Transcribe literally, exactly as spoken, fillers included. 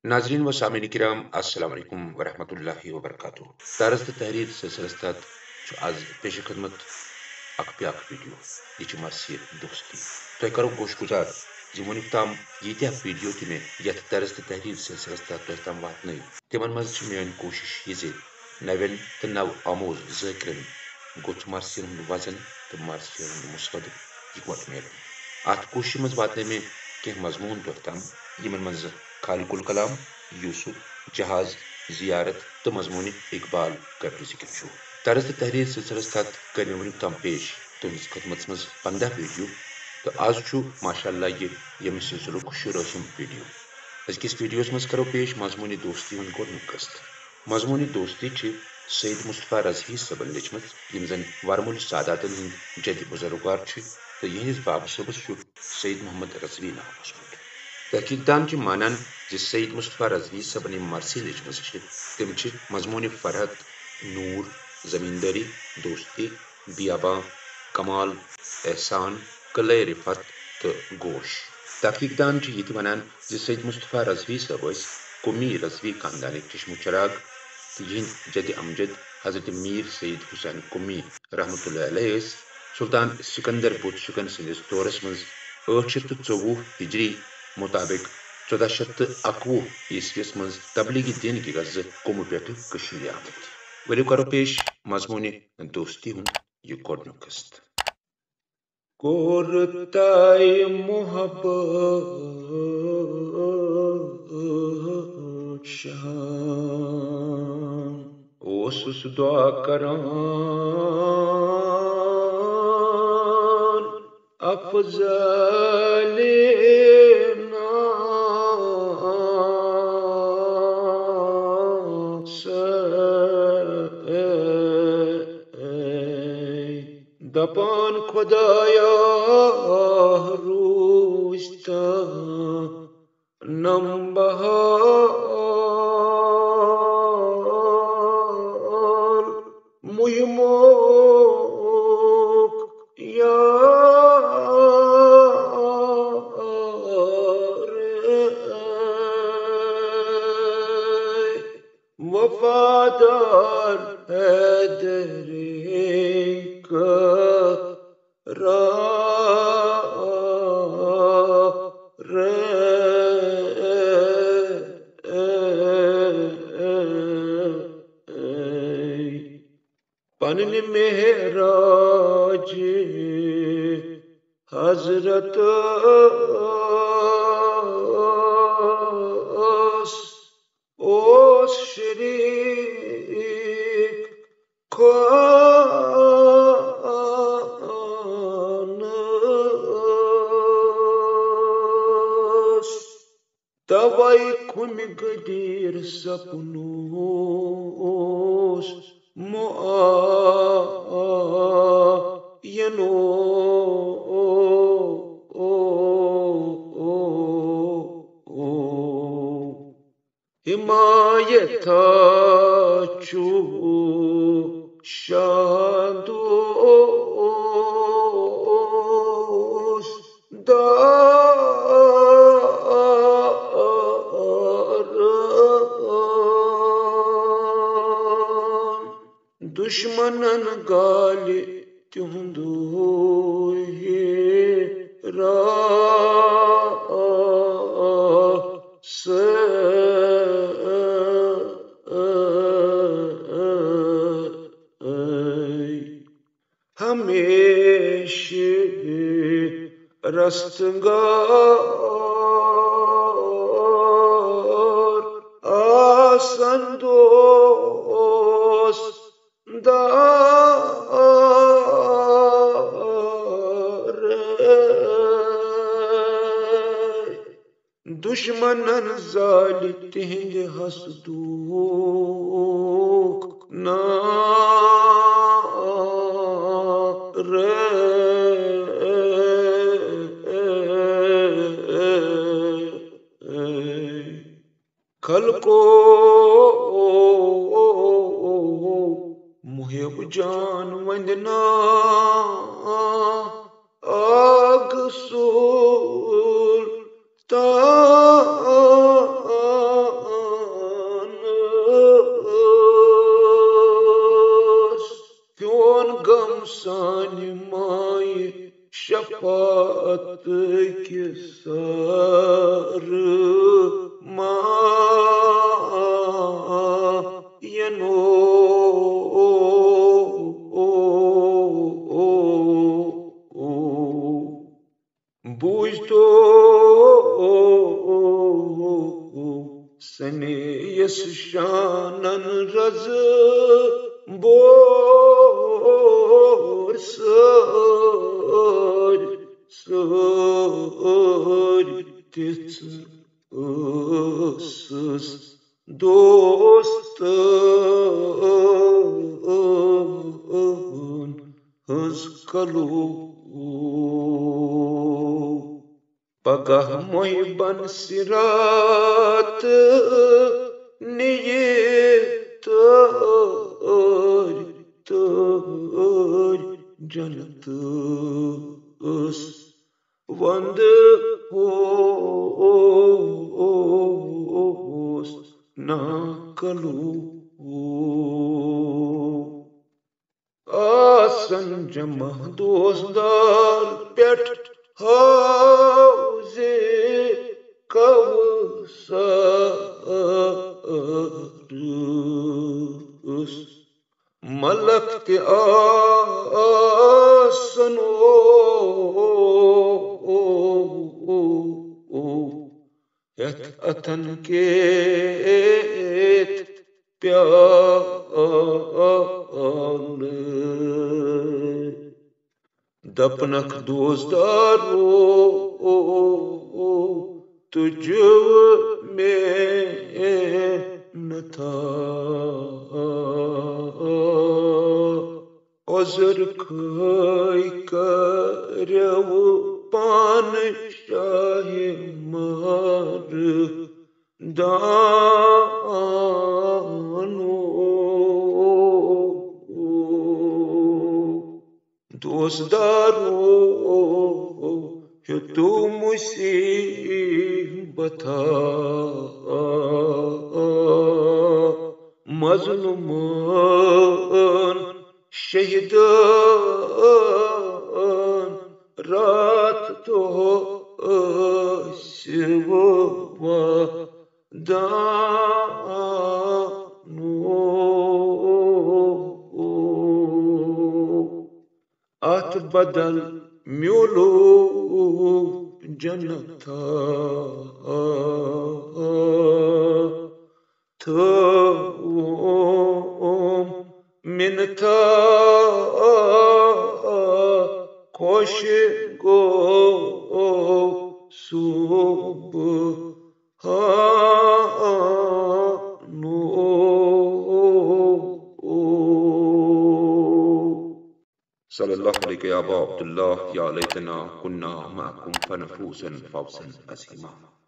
ناظرین و سامعین کرام، السلام علیکم ورحمۃ اللہ وبرکاتہ۔ طرز تہٕ تحریر سلسلس تحت چھُ آز پیش خدمت اکھ بیاکھ ویڈیو۔ یہِ چھِ مرثیہ دوستی۔ تۄہہِ کرو گوش گزار زِ وُنیُک تام ییٖتیٛاہ ویڈیو تہِ مےٚ یتھ طرز تہٕ تحریر سلسلس تحت تۄہہِ تام واتنٲوۍ، تِمن منٛز چھِ میٲنۍ کوٗشش یہِ زِ نوٮ۪ن تہٕ نو آموز ذٲکرن گوٚژھ مرثین ہُنٛد وزن تہٕ مرثین ہُنٛد مسودٕ یکوٹہٕ میلُن۔ اتھ کوٗششہِ منٛز واتنٲوۍ مےٚ کینٛہہ مضموٗن تۄہہِ تام، یِمن منٛز خالق الکلام، یوسف، جہاز، زیارت تہٕ مضمون اقبال قٲبلِ ذکر چھُ۔ طرز تہٕ تحریر سلسلس تحت کٔر مےٚ وُنیُک تام پیش تُہنٛدِس خدمتس منٛز پنٛداہ ویڈیو، تہٕ آز چھُ ماشاء اللہ یہِ ییٚمہِ سلسلُک شُرٲہِم ویڈیو۔ أزکِس ویڈیوس منٛز کرو پیش مضمون دوستی ہُنٛد گۄڈٕنیُک قسط۔ مضمون دوستی چھِ سید مصطفیٰ رضوی صٲبن لیچھمٕژ، یِم زن ورمُلۍ ساداتن ہٕنٛدۍ جدِ بزرگوار چھِ، تہٕ یِہنٛدِس بابہٕ صٲبس چھُ سید محمد رضوی ناو اوسمُت۔ تحقیق دان چھِ مانان زِ سید مصطفیٰ رضوی صٲبن یِم مرثی لیچھمٕژ چھِ، تِم چھِ مضمون فرحت، نور، زمیندٲری، دوستی، بیاباں، کمال، احسان، قلعہ رفعت تہٕ گوش۔ تحقیق دان چھِ یہِ تہِ ونان زِ سید مصطفیٰ رضوی صٲب ٲسۍ قمی رضوی خاندانٕکۍ چشم و چراغ، تہٕ یِہنٛدۍ جدِ امجد حضرت میر سید حسین قمی رحمتہ اللہ علیہ ٲسۍ سلطان سکندر بت شکن سٕنٛدِس دورس منٛز ٲٹھ شیٚتھ تہٕ ژوٚوُہ ہجری مطابق ژۄداہ شیٚتھ تہٕ اَکوُہ عیسویس منٛز تبلیغ دین کہِ غرضہٕ قمہٕ پٮ۪ٹھٕ کٔشیٖرِ آمٕتۍ۔ ؤلِو کرو پیش مضمون دوستی ہُنٛد یہِ گۄڈٕنیُک قسط۔ کوٚر تۄہہِ محبت شام، اوسُس دعا کران افضل ناصر۔ دپان خدایا روزتا نم بحال مہموک یار۔ وفادار حیدر قرار۔ پننہِ معراج حضرت اوس، اوس شریک خوانس۔ توے کھُمہِ غدیر سپنوس معاینو۔ حمایت چھُ شاہ دوست دار۔ دشمنن گالہِ تِہُنٛدُے راہ۔ ہمیشہِ رستگار آسن دوست دار۔ دشمنن زالہِ تِہنٛدِ حسدُک نار۔ خلقو محب جان وندنا آگ سول تار۔ غم سانہِ مایہِ شفاعت کہِ سارٕ ما ینو۔ بوٗزتو سنے یس شانن رز بور سٲرۍ سٲرۍ تِژھ ٲسٕس دوستن ہٕنٛز کلو۔ پگاہ محبن صراط نِیہِ تٲرۍ تٲرۍ جنتس وندٕ ہوس نا کلو۔ آسن جمع دوستدار پٮ۪ٹھ حوضِ کوثرس۔ ملک تہِ آسن ہٮ۪تھ اتھن کیتھ پیالہٕ۔ دپنکھ دوستدارو تُجو محنتھا عذر کھٲے کریو پانہٕ شاہِ مار دانو۔ دوستدارو ہیوٚتُم مصیبتھا مظلومن شہیدن راتھ دۄہ ٲسِو ودانو۔ اتھ بدل میولو جنتھا تھٲوُم منتھا خۄش گوٚو سُہ بہٕ ہانو۔ صلی اللہ علیک یا ابا عبداللہ، یا لیتنا کنا معکم فنفوز فوزا عظیما۔